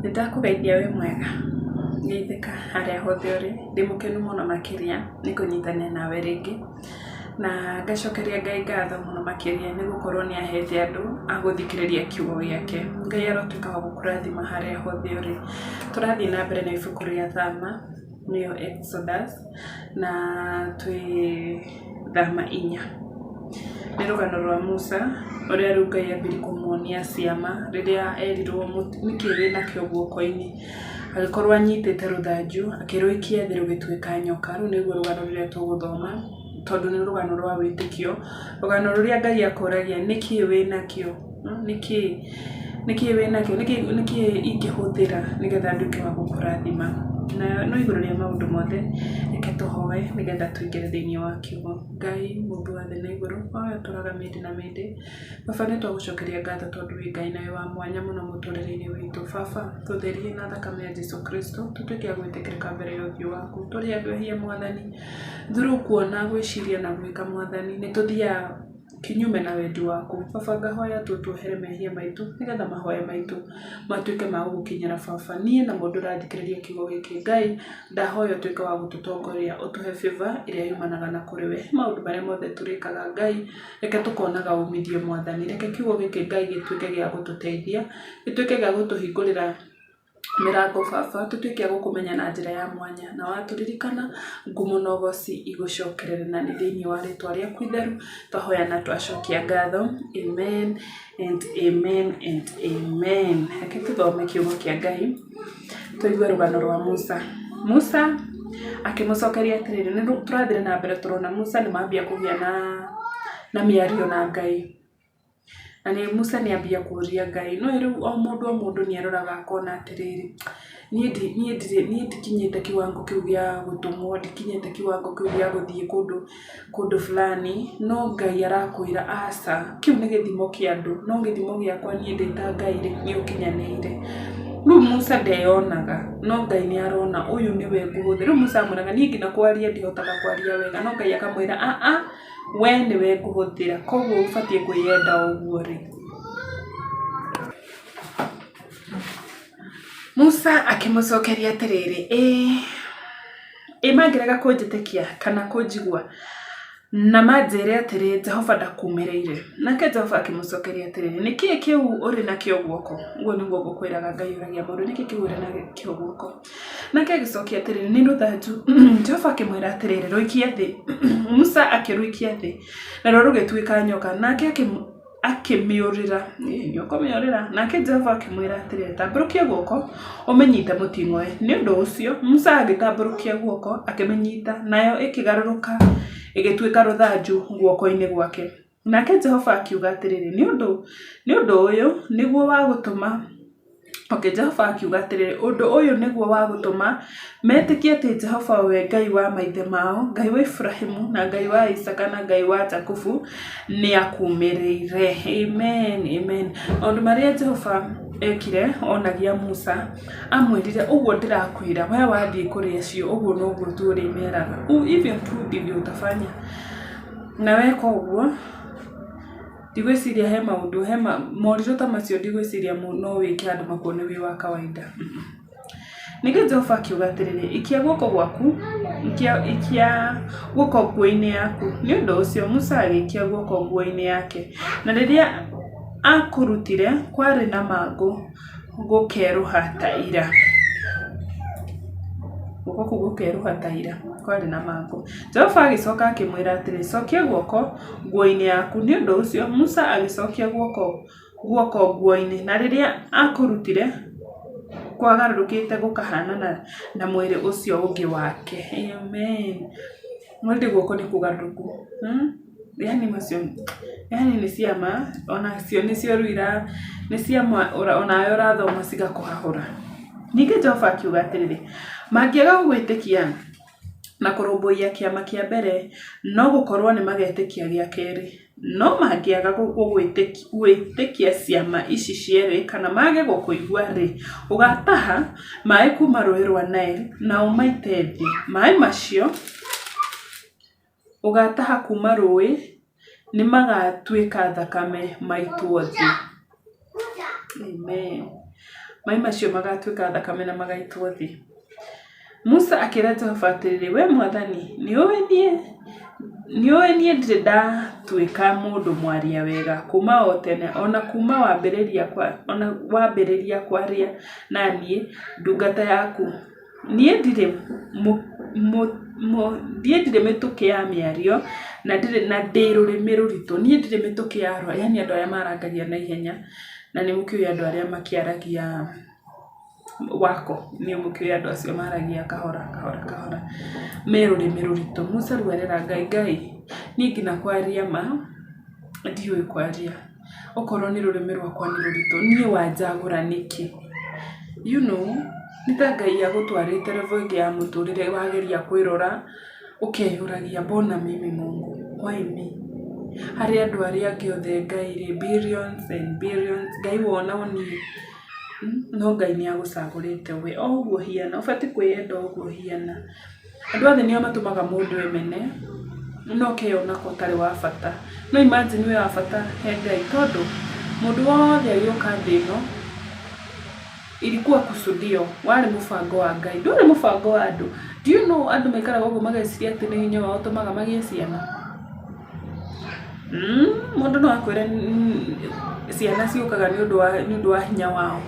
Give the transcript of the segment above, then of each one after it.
Nĩndakũgeithia wĩ mwega, geithĩka harĩa hothe ũrĩ, ndĩ mũkenu mũno makĩria nĩ kũnyitanĩra nawe rĩngĩ, na ngacokeria Ngai ngatho mũno makĩria nĩ gũkorwo nĩ ahete andũ a gũthikĩrĩria kiugo gĩake. Ngai arotuĩka wa gũkũrathima harĩa hothe ũrĩ. Tũrathiĩ na mbere na ibuku rĩa Thama, nĩyo Exodus, na twĩ Thama 4. Nĩ rũgano rwa Musa ũrĩa rĩu Ngai ambire kũmuonia ciama rĩrĩa erirwo nĩkĩ wĩnakĩo guoko-inĩ, agĩkorwo anyitĩte rũthanju akĩrũikia thĩ rũgĩtuĩka nyoka. Rũu nĩruo rũgano rũrĩa tũgũthoma tondũ nĩ rũgano rwa wĩtĩkio, rũgano rũrĩa Ngai akũragia nĩkĩ wĩnakĩo, nĩkĩ nĩkĩ wĩnakĩo, nĩkĩ ingĩhũthĩra nĩgetha nduĩke wa gũkũrathima. Na no igũrũ rĩa maũndũ mothe, reke tũhoe nĩgetha tũingĩre thĩiniĩ wa kiugo. Ngai mũmbi wa thĩ na igũrũ, o we ũtũraga mĩndĩ na mĩndĩ, Baba nĩ twagũcokeria ngatho tondũ wĩ Ngai na wĩ wa mwanya mũno mũtũrĩre-inĩ witũ. Baba, tũtherie na thakame ya Jesu Kristo, tũtuĩke a gwĩtĩkĩrĩka mbere ya ũthiũ waku. Tũrĩ andũ ehia Mwathani, through kuona, gwĩciria na gwĩka Mwathani, nĩ tũthiaga kinyume na wendi waku. Baba ngahoya tu ũtuohere mehia maitũ, nĩgetha mahoya maitũ matuĩke ma gũgũkinyĩra Baba. Niĩ na mũndũ ũrathikĩrĩria kiugo gĩkĩ, Ngai ndahoya ũtuĩke wa gũtũtongoria, ũtũhe favor ĩrĩa yumanaga na kũrĩ we. Maũndũ marĩa mothe tũrĩkaga Ngai, reke tũkonaga umithio Mwathani. Reke kiugo gĩkĩ Ngai gĩtuĩke gĩa gũtũteithia, gĩtuĩke gĩa gũtũhingũrĩra mĩrango Baba, tũtuĩke a gũkũmenya na njĩra ya mwanya. Na watũririkana, ngumo na ũgoci igũcokerere na nĩ thĩinĩ wa rĩtwa rĩaku itheru, twahoya na twacokia ngatho. Amen and amen and amen. Reke tũthome kiugo kĩa Ngai, tũigue rũgano rwa Musa. Musa akĩmũcokeria atĩrĩrĩ, nĩ tũrathiĩ na mbere tũrona Musa nĩ mambia kũgĩa na mĩario na Ngai. Na nĩ Musa nĩ ambia kũria Ngai, nĩ ũĩ rĩu o mũndũ o mũndũ nĩ aroraga akona atĩrĩrĩ, niĩ niĩ ndirĩ niĩ ndikinyĩte kiwango kĩu gĩa gũtũmwo, ndikinyĩte kiwango kĩu gĩa gũthiĩ kũndũ kũndũ fulani, no Ngai arakwĩra aca, kĩu nĩ gĩthimo kĩa andũ, no gĩthimo gĩakwa niĩ ndĩ ta Ngai rĩ, nĩ ũkinyanĩire. Rĩu Musa ndeyonaga, no Ngai nĩ arona ũyũ nĩwe ngũhũthĩra. Rĩu Musa amwĩraga niĩ nginya kwaria ndihotaga kwaria wega, no Ngai akamwĩra aa. We nĩwe ngũhũthĩra koguo ũbatiĩ kwĩyenda ũguo ũrĩ. Musa akĩmũcokeria atĩrĩrĩ, ĩĩ, ĩ mangĩrega kũnjĩtĩkia kana kũnjigua na manjĩre atĩrĩ, 'Jehova ndakuumĩrĩire.' Nake Jehova akĩmũcokeria atĩrĩrĩ, 'Nĩ kĩĩ kĩu ũrĩ nakĩo guoko?' Ũguo nĩguo ngũkwĩraga Ngai ũragia mũndũ, 'Nĩ kĩĩ kĩu ũrĩ nakĩo guoko?' Nake agĩcokia atĩrĩ, Nĩ rũthanju. Jehova akĩmwĩra atĩrĩrĩ, Rũikie thĩ. Musa akĩrũikia thĩ, naruo rũgĩtuĩka nyoka, nake akĩmĩũrĩra. Nĩ ũkũmĩũrĩra? Nake Jehova akĩmwĩra atĩrĩ, Tambũrũkia guoko ũmĩnyite mũting'oe. Nĩ ũndũ ũcio Musa agĩtambũrũkia guoko akĩmĩnyita, nayo ĩkĩgarũrũka ĩgĩtuĩka rũthanju guoko-inĩ gwake. Nake Jehova akiuga atĩrĩrĩ, nĩ ũndũ nĩ ũndũ ũyũ nĩguo wa gũtũma okay, Jehova akiuga atĩrĩrĩ, ũndũ ũyũ nĩguo wa gũtũma metĩkie atĩ Jehova we Ngai wa maithe mao, Ngai wa Iburahĩmu na Ngai wa Isaaka na Ngai wa Jakubu nĩ akumĩrĩire. Amen, amen. Maũndũ marĩa Jehova ekire onagia Musa, amwĩrire ũguo ndĩrakwĩra, we wathiĩ kũrĩ acio ũguo noguo tu ũrĩmeraga. Hivyo tu ndivyo utafanya. Na weka ũguo, ndigwĩciria he maũndũ, he moritũ ta macio ndigwĩciria no wĩke andũ makuone wĩ wa kawaida. Ningĩ Jehova akiuga atĩrĩrĩ, ikia guoko gwaku, ikia, ikia guoko nguo-inĩ yaku. Nĩ ũndũ ũcio Musa agĩikia guoko nguo-inĩ yake, na rĩrĩa aakũrutire, kwarĩ na mangũ gũkerũha ta ira. Guoko kũu gũkerũha ta ira, kwarĩ na mangũ. Jehova agĩcoka akĩmwĩra atĩrĩ, Cokia guoko nguo-inĩ yaku. Nĩ ũndũ ũcio Musa agĩcokia guoko guoko nguo-inĩ, na rĩrĩa aakũrutire, kwagarũrũkĩte gũkahaanana na mwĩrĩ ũcio ũngĩ wake. Amen. Already guoko nĩ kũgarũrũku. Yaani macio, yaani nĩ ciama, onacio nĩcio rĩu ira, nĩ ciama onawe ũrathoma cigakũhahũra. Ningĩ Jehova akiuga atĩrĩrĩ, mangĩaga gũgwĩtĩkia na kũrũmbũiya kĩama kĩa mbere, no gũkorũo nĩ magetĩkia gĩa kerĩ. No mangĩaga gwĩtĩkia ciama ici cierĩ kana mage gũkũigua-rĩ, ũgaataha maĩ kuuma Rũũĩ rwa Nile na ũmaite thĩ. Maĩ macio ũgaataha kuuma rũũĩ nĩ magaatuĩka thakame maitwo thĩ. Amen. Maĩ macio magatuĩka thakame na magaitwo thĩ. Musa akĩra Jehova atĩrĩrĩ, "Wee Mwathani, nĩũĩ niĩ ndirĩ ndatuĩka mũndũ mwaria wega kuuma o tene, o na kuuma wambĩrĩria kwaria na niĩ ndungata yaku. Niĩ ndirĩ mĩtũkĩ ya mĩario na ndĩ rũrĩmĩ rũritũ. Niĩ ndirĩ mĩtũkĩ ya yaani andũ arĩa marangagia na ihenya, na nĩ mũkĩũĩ andũ arĩa makĩaragia wako, nĩ mũkĩũĩ andũ acio maragia kahora kahora kahora, me rũrĩmĩ rũritũ. Musa rĩu arera Ngai, Ngai niĩ nginya kwaria ma ndiũĩ kwaria. Okorwo nĩ rũrĩmĩ rwakwa nĩ rũritũ, niĩ wanjagũra nĩkĩ? You know, nĩ ta Ngai agũtwarĩte level ĩngĩ ya mũtũrĩre wageria kwĩrora, ũkeyũragia mbona mimi Mungu, why me? Harĩ andũ arĩa angĩ othe Ngai rĩ, billions and billions, Ngai wona o niĩ? No Ngai nĩ agũcagũrĩte we o ũguo ũhiana, ũbatiĩ kwĩyenda o ũguo ũhiana. Andũ othe nĩo matũmaga mũndũ emene, na ũkeyona ta ũtarĩ wa bata. No imagine wĩ wa bata he Ngai tondũ mũndũ wothe agĩũka thĩ ĩno, ilikuwa kusudio, warĩ mũbango wa Ngai, ndwarĩ mũbango wa andũ. Do you know andũ maikaraga ũguo mageciria atĩ nĩ hinya wao ũtũmaga magĩe ciana? Mũndũ no akwĩre ciana ciũkaga nĩ ũndũ wa hinya wao.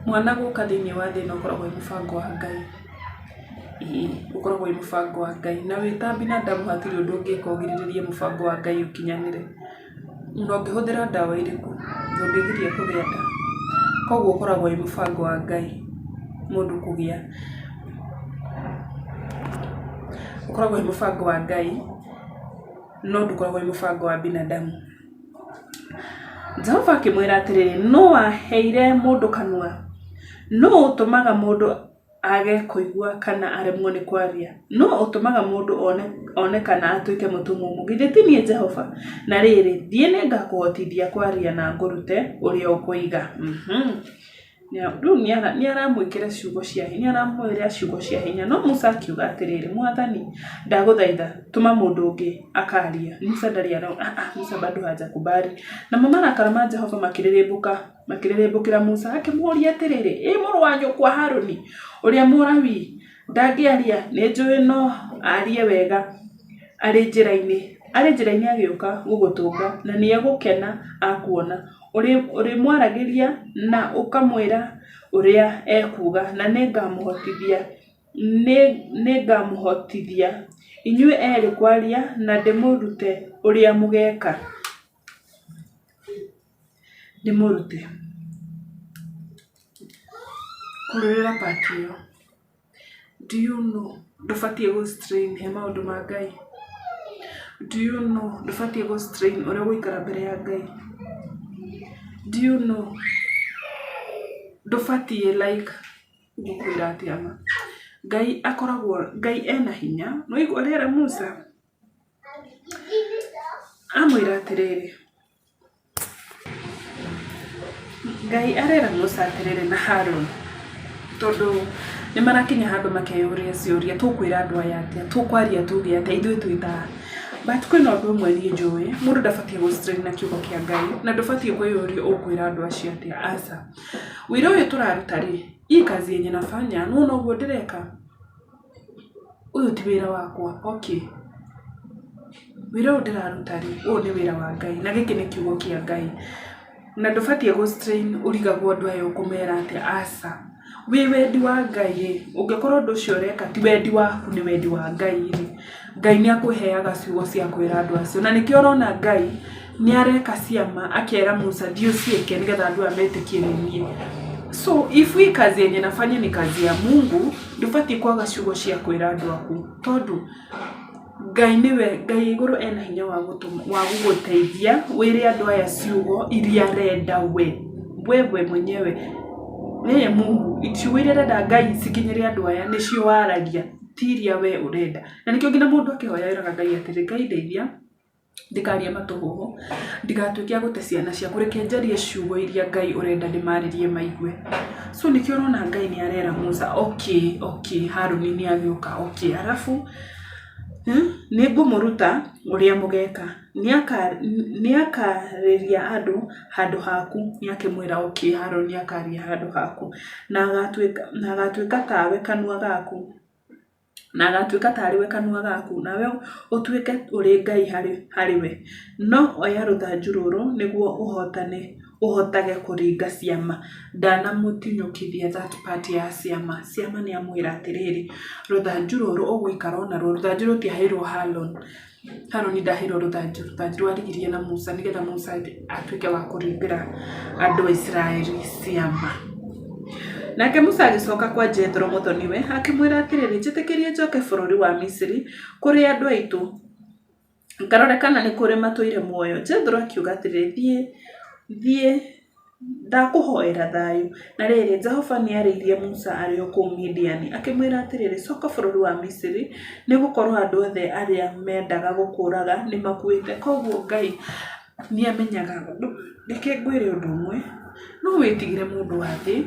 Mwana gũka thĩiniĩ wa thĩ ĩno ũkoragwo wĩ mũbango wa Ngai. Ĩĩ ũkoragwo wĩ mũbango wa Ngai. Na wĩ ta binadamu hatirĩ ũndũ ũngĩka ũgirĩrĩrie mũbango wa Ngai ũkinyanĩre. Ona ũngĩhũthĩra ndawa irĩkũ, ndũngĩgiria kũgĩa nda. Koguo ũkoragwo wĩ mũbango wa Ngai mũndũ kũgĩa. Ũkoragwo wĩ mũbango wa Ngai, no ndũkoragwo wĩ mũbango wa binadamu. Jehova akĩmwĩra atĩrĩrĩ, Nũũ waheire mũndũ kanua? Nũũ ũtũmaga mũndũ age kũigua kana aremwo nĩ kwaria? Nũũ ũtũmaga mũndũ one kana atuĩke mũtumumu? Githĩ ti niĩ Jehova? Na rĩrĩ, thiĩ, nĩngakũhotithia kwaria na ngũrute ũrĩa ũkoiga. Rĩu nĩaramwĩkĩra ciugo cia hinya, nĩaramwĩra ciugo cia hinya. No Musa akiuga atĩrĩrĩ, Mwathani, ndagũthaitha, tũma mũndũ ũngĩ akaria. Musa ndarĩ Musa bado hajakubali. Namo marakara ma Jehova makĩrĩrĩmbũka, makĩrĩrĩmbũkĩra Musa, akĩmũũria atĩrĩrĩ, ĩ mũrũ wa nyũkwa Harũni, ũrĩa Mũlawii, ndangĩaria? Nĩnjũĩ no arie wega arĩ njĩra-inĩ, arĩ njĩra-inĩ agĩũka gũgũtũnga, na nĩegũkena akuona. Ũrĩmwaragĩria na ũkamwĩra ũrĩa ekuuga, na nĩngamũhotithia inyuĩ erĩ kwaria na ndĩmũrute ũrĩa mũgeeka. Ndĩmũrute. Kurũrĩra part ĩyo. Do you know ndũbatiĩ gũ strain he maũndũ ma Ngai? Do you know ndũbatiĩ gũ strain ũrĩa ũgũikara mbere ya Ngai? Do you know ndũbatiĩ like ngũkwĩra atĩa ma? Ngai akoragwo, Ngai ena hinya, nĩwaigua ũrĩa era Musa? Amwĩra atĩrĩrĩ, Ngai arera Musa atĩrĩrĩ na Harũni, tondũ nĩ marakinya handũ makeyũria ciũria, tũkwĩra andũ aya atĩa, tũkwaria tuge atĩa, ithuĩ twĩ ta a? But kwĩna ũndũ ũmwe niĩ njũĩ, mũndũ ndabatiĩ gũ strain na kiugo kĩa Ngai, na ndũbatiĩ kwĩyũria ũkwĩra andũ acio atĩa, aca. Wĩra ũyũ tũraruta rĩ, hii kazi yenye nafanya, nĩwona ũguo ndĩreka? Ũyũ ti wĩra wakwa, okay. Wĩra ũyũ ndĩraruta rĩ, ũyũ nĩ wĩra wa Ngai na gĩkĩ nĩ kiugo kĩa Ngai. Na ndũbatiĩ gũ strain ũrigagwo andũ aya ũkũmera atĩa, aca. Wĩ wendi wa Ngai rĩ, ũngĩkorwo ũndũ ũcio ũreka ti wendi waku nĩ wendi wa Ngai rĩ, Ngai nĩ akũheaga ciugo cia kwĩra andũ acio. Na nĩkĩo ũrona Ngai nĩ areka ciama akera Musa thiĩ ũciĩke nĩgetha andũ aya metĩkie nĩ niĩ. So if hii kazi yenye nafanya ni kazi ya Mungu, ndũbatiĩ kwaga ciugo cia kwĩra andũ aku tondũ Ngai nĩwe, Ngai igũrũ ena hinya wa gũgũteithia wĩre andũ aya ciugo iria arenda we, wewe mwenyewe, yeye Mungu, ciugo iria arenda Ngai cikinyĩre andũ aya nĩcio waragia, ti iria we ũrenda. Na nĩkĩo nginya mũndũ akĩhoya eraga Ngai atĩrĩ, Ngai ndeithia ndikarie matũhũhũ, ndigatuĩke a gũte ciana ciaku, reke njarie ciugo iria Ngai ũrenda ndĩmarĩrie maigue. So nĩkĩo ũrona Ngai nĩ arera Musa okay, okay, Harũni nĩ agĩũka okay, arabu. Nĩ ngũmũruta ũrĩa mũgeeka. Nĩ akaarĩria andũ handũ haku. Nĩ akĩmwĩra okay Harũni akaaria handũ haku. Na agatuĩka tawe kanua gaku. Na agatuĩka taarĩ we kanua gaku, nawe ũtuĩke ũrĩ Ngai harĩ we. No oya rũthanju rũrũ nĩguo ũhootane, ũhotage kũringa ciama. Ndanamũtinyũkithia that part ya ciama. Ciama nĩ amwĩra atĩrĩrĩ, rũthanju rũrũ ũgũikara naruo, rũthanju rũtiaheirwo Harũni. Harũni ndaheirwo rũthanju, rũthanju rwarigirie na Musa nĩgetha Musa atuĩke wa kũringĩra andũ a Isiraeli ciama. Nake Musa agĩcoka kwa Jethro mũthoniwe, akĩmwĩra atĩrĩrĩ, Njĩtĩkĩria njoke bũrũri wa Misiri kũrĩ andũ aitũ, ngarore kana nĩ kũrĩ matũire muoyo. Jethro akiuga atĩrĩ, Thiĩ, thiĩ. Ndakũhoera thayũ. Na rĩrĩ, Jehova nĩ aarĩirie Musa arĩ o kũu Midiani, akĩmwĩra atĩrĩ, Coka bũrũri wa Misiri, nĩ gũkorũo andũ othe arĩa meendaga gũkũũraga nĩ makuĩte. Kwoguo Ngai nĩ amenyaga. Reke ngwĩre ũndũ ũmwe, no wĩtigĩre mũndũ wa thĩ,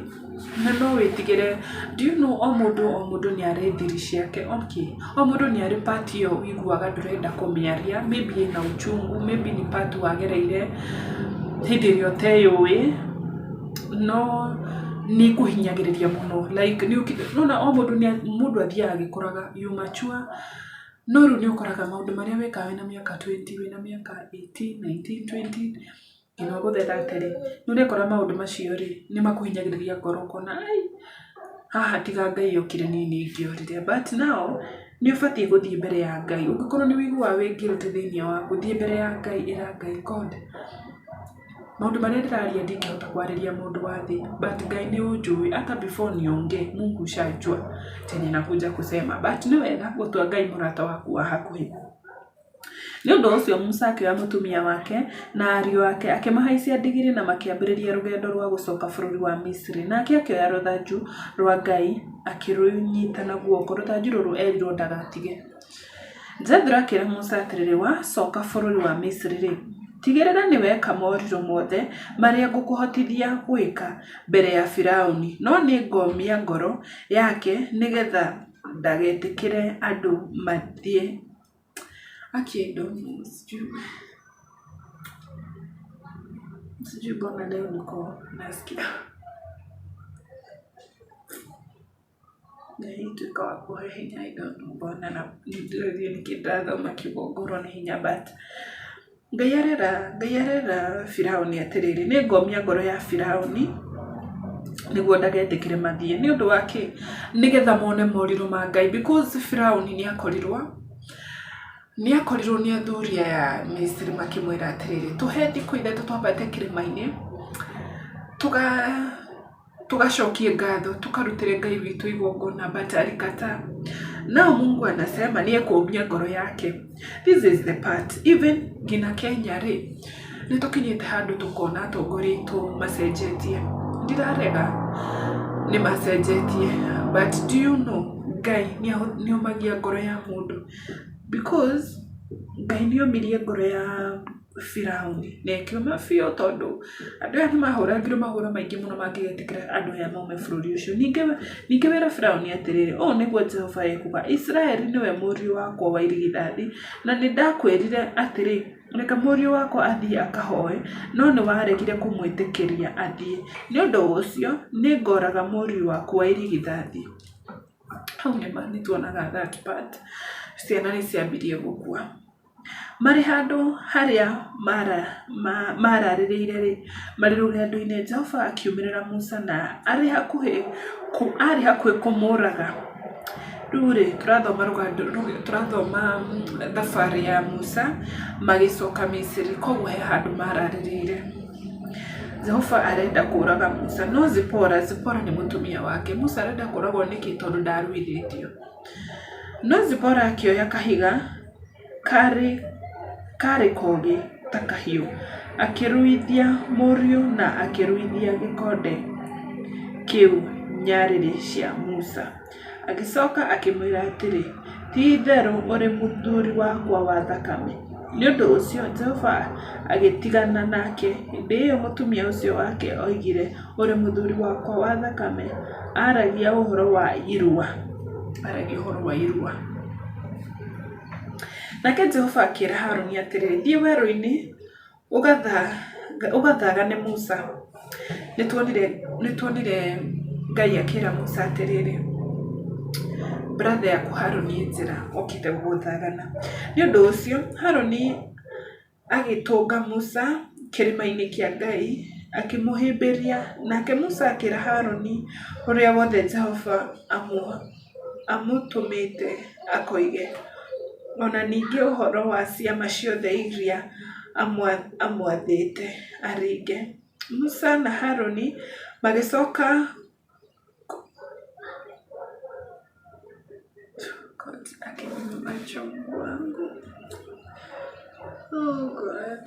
na no wĩtigĩre, do you know o mũndũ o mũndũ nĩ arĩ thiri ciake, okay, o mũndũ nĩ arĩ part ĩyo ũiguaga ndũrenda kũmĩaria, maybe ĩna uchungu, maybe nĩ part wagereire hĩndĩ ĩrĩa ũteyũĩ, no nĩ ĩkũhinyagĩrĩria mũno like nĩ wona o mũndũ nĩ mũndũ athiaga agĩkũraga, you mature, no rĩu nĩ ũkoraga maũndũ marĩa wekaga wĩna mĩaka twenty, wĩna mĩaka eighteen, nineteen, twenty, nginya ũgũthe thirty rĩ, nĩ ũrekora maũndũ macio rĩ, nĩ makũhinyagĩrĩria ngoro ũkona ai, haha tiga Ngai okire niĩ nĩ ingĩorire. But now, nĩ ũbatiĩ gũthiĩ mbere ya Ngai, ũngĩkorwo nĩ ũiguaga wĩ guilty thĩiniĩ waku, thiĩ mbere ya Ngai, ĩra Ngai, God, maũndũ marĩa ndĩraria ndingĩhota kwarĩria mũndũ wa thĩ, but Ngai nĩ ũnjũĩ, hata before niongee, Mungu ushajua chenye nakuja kusema, but nĩ wega gũtua Ngai mũrata waku wa hakuhĩ. Nĩ ũndũ ũcio Musa akĩoya mũtumia wake na ariũ ake, akĩmahaicia ndigiri na makĩambĩrĩria rũgendo rwa gũcoka bũrũri wa Misiri. Nake akĩoya rũthanju rwa Ngai akĩrũnyita na guoko, rũthanju rũrũ eerirũo ndagatige. Jethro akĩra Musa atĩrĩ, Wacoka bũrũri wa Misiri-rĩ, tigĩrĩra nĩ weka morirũ mothe marĩa ngũkũhotithia gwĩka mbere ya Firauni, no nĩ ngomia ngoro yake nĩgetha ndagetĩkĩre andũ mathiĩ. Aki I don't know, sijui sijui mbona leo niko nasikia Ngai tuĩka wa kũhe hinya, I don't know mbona na ndĩreciria nĩkĩ ndĩrathoma kiugo ngorwo nĩ hinya but Ngai arera Ngai arera Firaũni atĩrĩrĩ, nĩ ngomia ngoro ya Firaũni nĩguo ndagetĩkĩre mathiĩ. Nĩ ũndũ wa kĩ? Nĩgetha mone morirũ ma Ngai because Firaũni nĩ akorirwo nĩ akorirwo nĩ athuri aya a Misiri makĩmwĩra atĩrĩrĩ, tũhe thikũ ithatũ twambate kĩrĩma-inĩ tũga Tugacokie ngatho, tũkarutĩre Ngai witũ igongona but alikataa. Now Mungu anasema nĩ ekũmia ngoro yake. This is the part. Even nginya Kenya rĩ, nĩ tũkinyĩte handũ tũkona atongoria aitũ macenjetie. Ndirarega nĩ macenjetie but do you know Ngai nĩ omagia ngoro ya mũndũ because Ngai nĩ omirie ngoro ya Firaũni na ĩkĩũma biũ tondũ andũ aya nĩ mahũrangirwo mahũra maingĩ mũno mangĩgetĩkĩra andũ aya maume bũrũri ũcio. Ningĩ wĩre Firaũni atĩrĩrĩ, 'Ũũ nĩguo Jehova ekuuga, Isiraeli nĩwe mũriũ wakwa wa irigithathi, na nĩ ndakwĩrire atĩrĩ, Reke mũriũ wakwa athiĩ akahooe, no nĩ waregire kũmwĩtĩkĩria athiĩ. Nĩ ũndũ ũcio nĩ ngooraga mũriũ waku wa irigithathi. Hau nĩ ma nĩ tuonaga that part, ciana nĩ ciambirie gũkua. Marĩ handũ harĩa maararĩrĩire-rĩ, marĩ rũgendo-inĩ, Jehova akiumĩrĩra Musa na arĩ hakuhĩ aarĩ hakuhĩ kũmũũraga. Rĩu-rĩ, tũrathoma rũgano tũrathoma thabarĩ ya Musa magĩcoka Misiri, koguo he handũ mararĩrĩire. Jehova arenda kũraga Musa, no Zipora, Zipora nĩ mũtumia wake. Musa arenda kũragwo nĩkĩ tondũ ndaruithĩtio? No Zipora akĩoya kahiga Karĩ kogĩ ta kahiũ, akĩruithia mũriũ na akĩruithia gĩkonde kĩu nyarĩrĩ cia Musa. Agĩcoka akĩmwĩra atĩrĩ, Ti-itherũ ũrĩ mũthuri wakwa wa thakame. Nĩ ũndũ ũcio Jehova agĩtigana nake. Hĩndĩ ĩyo mũtumia ũcio wake oigire, Ũrĩ mũthuri wakwa wa thakame, aaragia ũhoro wa irua. Nake Jehova akĩra Harũni atĩrĩ, Thiĩ werũ-inĩ ũgathagane Musa. Nĩtuonire Ngai akĩra Musa atĩrĩrĩ, brother yaku Harũni e njĩra okĩte gũgũthagana. Nĩ ũndũ ũcio Harũni agĩtũnga Musa kĩrĩma-inĩ kĩa Ngai, akĩmũhĩmbĩria. Nake Musa akĩra Harũni ũrĩa wothe Jehova amũtũmĩte akoige, o na ningĩ ũhoro wa ciama ciothe iria amwathĩte aringe. Musa na Harũni magĩcoka God, akĩnyima macho Mungu wangu. Oh God.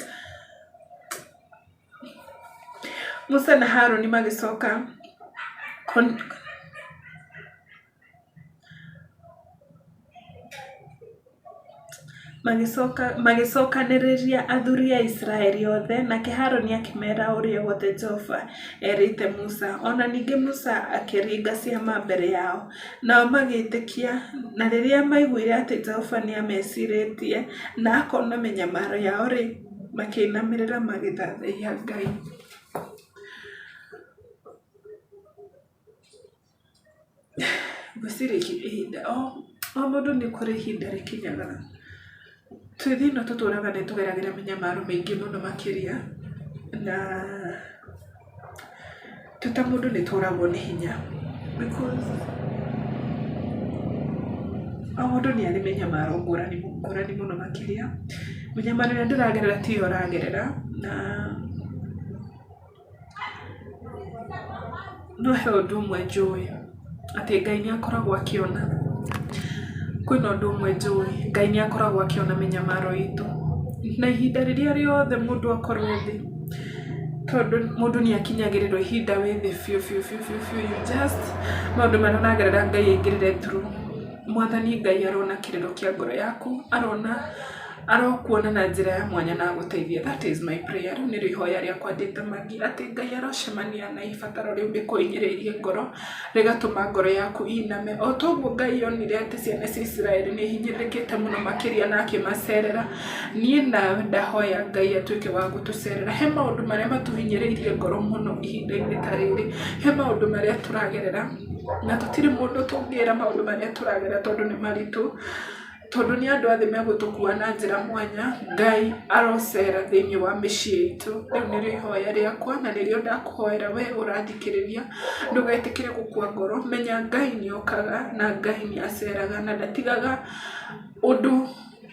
Musa na Harũni magĩcoka Magĩcokanĩrĩria athuri a Isiraeli othe, nake Harũni akĩmeera ũrĩa wothe Jehova eerĩte Musa. O na ningĩ Musa akĩringa ciama mbere yao, nao magĩĩtĩkia. Na rĩrĩa maaiguire atĩ Jehova nĩameciirĩtie na akona mĩnyamaro yao-rĩ, makĩinamĩrĩra magĩthathaiya Ngai. Ngwĩciria ihinda o mũndũ nĩ kũrĩ ihinda rĩkinyaga, twĩ thĩ ĩno tũtũraga nĩ tũgeragĩra mĩnyamaro mĩingĩ mũno makĩria, na twĩ ta mũndũ nĩ tũragwo nĩ hinya because o mũndũ nĩ arĩ mĩnyamaro ngũrani ngũrani mũno makĩria, mĩnyamaro ĩrĩa ndĩragerera tiyo ũragerera na No he ũndũ ũmwe njũĩ, atĩ Ngai nĩ akoragwo akĩona. Kwĩna ũndũ ũmwe njũĩ, Ngai nĩ akoragwo akĩona mĩnyamaro itũ. Na ihinda rĩrĩa rĩothe mũndũ akorwo e thĩ, tondũ mũndũ nĩ akinyagĩrĩrwo ihinda wĩ thĩ biũ biũ biũ biũ biũ you just maũndũ marĩa ũragerera Ngai aingĩrĩre through. Mwathani Ngai arona kĩrĩro kĩa ngoro yaku, arona Arokuona na njĩra ya mwanya na agũteithie. That is my prayer. Rĩu nĩrĩo ihoya rĩakwa ndĩ ta Maggie, atĩ Ngai arocemania na ibataro rĩu rĩkũhinyĩrĩirie ngoro, rĩgatũma ngoro yaku ĩiname. O ta ũguo Ngai onire atĩ ciana cia Isiraeli nĩ ihinyĩrĩrĩkĩte mũno makĩria na akĩmacerera, niĩ nawe ndahoya Ngai atuĩke wa gũtũcerera. He maũndũ marĩa matũhinyĩrĩirie ngoro mũno ihinda-inĩ ta rĩrĩ, he maũndũ marĩa tũragerera na tũtirĩ mũndũ tũngĩra maũndũ marĩa tũragerera tondũ nĩ maritũ. Tondũ nĩ andũ a thĩ megũtũkua na njĩra mwanya, Ngai arocera thĩinĩ wa mĩciĩ itũ. Rĩu nĩrĩo ihoya rĩakwa na nĩrĩo ndakũhoera we ũrathikĩrĩria, ndũgetĩkĩre gũkua ngoro, menya Ngai nĩ okaga na Ngai nĩ aceraga na ndatigaga ũndũ,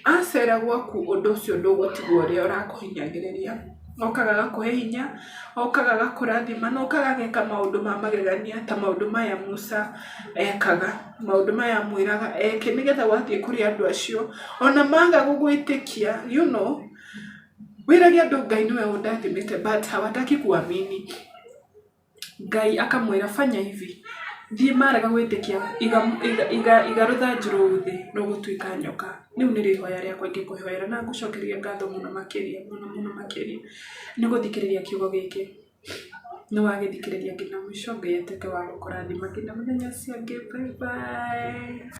acera gwaku ũndũ ũcio ndũgũtigwo ũrĩa ũrakũhinyagĩrĩria. Okaga agakũhe hinya, okaga agakũrathima na okaga ageka maũndũ ma magegania ta maũndũ maya Musa ekaga. Maũndũ maya amwĩraga eke nĩgetha wathiĩ kũrĩ andũ acio ona maga gũgwĩtĩkia you know, wĩrage andũ Ngai nĩwe ũndathimĩte but hawataki kuamini. Ngai akamwĩra fanya hivi, thiĩ marega gwĩtĩkia iga, iga, iga, iga rũthanju rũu thĩ rũgũtuĩka nyoka. Rĩu nĩrĩo ihoya rĩakwa ingĩkũhoera na ngũcokeria ngatho mũno makĩria mũno mũno makĩria nĩ gũthikĩrĩria kiugo gĩkĩ. Nĩ wagĩthikĩrĩria nginya mũico, Ngai atuĩke wa gũkũrathima nginya mũthenya ũcio ũngĩ. Bye bye.